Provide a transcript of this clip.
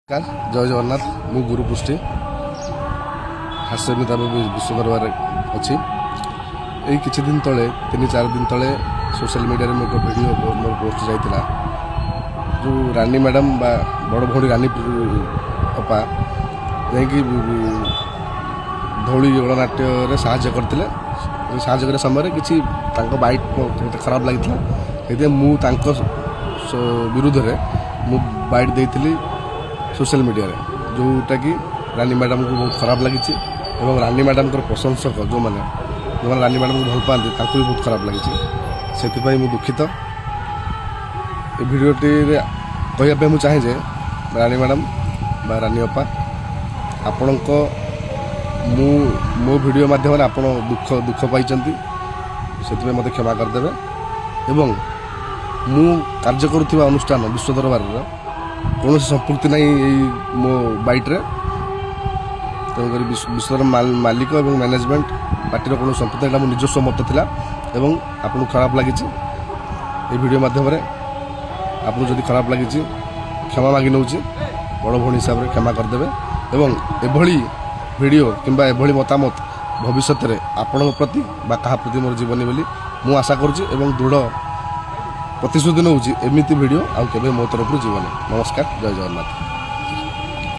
ନମସ୍କାର, ଜୟ ଜଗନ୍ନାଥ। ମୁଁ ଗୁରୁ ପୃଷ୍ଟି, ହାସ୍ୟମିତା ବିଶ୍ୱ ଦରବାରରେ ଅଛି। ଏଇ କିଛି ଦିନ ତଳେ, 3-4 ଦିନ ତଳେ ସୋସିଆଲ ମିଡ଼ିଆରେ ମୋ ଏକ ଭିଡ଼ିଓ, ମୋର ପୋଷ୍ଟ ଯାଇଥିଲା, ଯେଉଁ ରାନୀ ମ୍ୟାଡ଼ାମ୍ ବା ବଡ଼ ଭଉଣୀ ରାନୀ ଅପା ଯାଇକି ଧଉଳି ଗଣନାଟ୍ୟରେ ସାହାଯ୍ୟ କରିଥିଲେ। ସାହାଯ୍ୟ କରିବା ସମୟରେ କିଛି ତାଙ୍କ ବାଇଟ୍ ମୋତେ ଖରାପ ଲାଗିଥିଲା। ସେଥିପାଇଁ ମୁଁ ତାଙ୍କ ବିରୁଦ୍ଧରେ ମୁଁ ବାଇଟ୍ ଦେଇଥିଲି ସୋସିଆଲ ମିଡ଼ିଆରେ, ଯେଉଁଟାକି ରାନୀ ମ୍ୟାଡ଼ାମଙ୍କୁ ବହୁତ ଖରାପ ଲାଗିଛି ଏବଂ ରାନୀ ମ୍ୟାଡ଼ାମଙ୍କର ପ୍ରଶଂସକ ଯେଉଁମାନେ ଯେଉଁମାନେ ରାନୀ ମ୍ୟାଡ଼ାମଙ୍କୁ ଭଲ ପାଆନ୍ତି, ତାଙ୍କୁ ବି ବହୁତ ଖରାପ ଲାଗିଛି। ସେଥିପାଇଁ ମୁଁ ଦୁଃଖିତ। ଏ ଭିଡ଼ିଓଟିରେ କହିବା ପାଇଁ ମୁଁ ଚାହେଁ ଯେ ରାନୀ ମ୍ୟାଡ଼ାମ ବା ରାନୀ ଅପା, ଆପଣଙ୍କ ମୁଁ ମୋ ଭିଡ଼ିଓ ମାଧ୍ୟମରେ ଆପଣ ଦୁଃଖ ପାଇଛନ୍ତି, ସେଥିପାଇଁ ମୋତେ କ୍ଷମା କରିଦେବେ। ଏବଂ ମୁଁ କାର୍ଯ୍ୟ କରୁଥିବା ଅନୁଷ୍ଠାନ ବିଶ୍ୱ ଦରବାରର କୌଣସି ସମ୍ପୃକ୍ତି ନାହିଁ ଏଇ ମୋ ବାଇଟ୍ରେ। ତେଣୁକରି ବିଶ୍ୱର ମାଲିକ ଏବଂ ମ୍ୟାନେଜମେଣ୍ଟ ପାର୍ଟିର କୌଣସି ସମ୍ପୃକ୍ତି, ଏଇଟା ମୋ ନିଜସ୍ୱ ମତ ଥିଲା ଏବଂ ଆପଣଙ୍କୁ ଖରାପ ଲାଗିଛି। ଏହି ଭିଡ଼ିଓ ମାଧ୍ୟମରେ ଆପଣଙ୍କୁ ଯଦି ଖରାପ ଲାଗିଛି, କ୍ଷମା ମାଗି ନେଉଛି। ବଡ଼ ଭଉଣୀ ହିସାବରେ କ୍ଷମା କରିଦେବେ ଏବଂ ଏଭଳି ଭିଡ଼ିଓ କିମ୍ବା ଏଭଳି ମତାମତ ଭବିଷ୍ୟତରେ ଆପଣଙ୍କ ପ୍ରତି ବା କାହା ପ୍ରତି ମୋର ଯିବନି ବୋଲି ମୁଁ ଆଶା କରୁଛି ଏବଂ ଦୃଢ଼ ପ୍ରତିଶ୍ରୁତି ନେଉଛି, ଏମିତି ଭିଡ଼ିଓ ଆଉ କେବେ ମୋ ତରଫରୁ ଯିବନି। ନମସ୍କାର, ଜୟ ଜଗନ୍ନାଥ।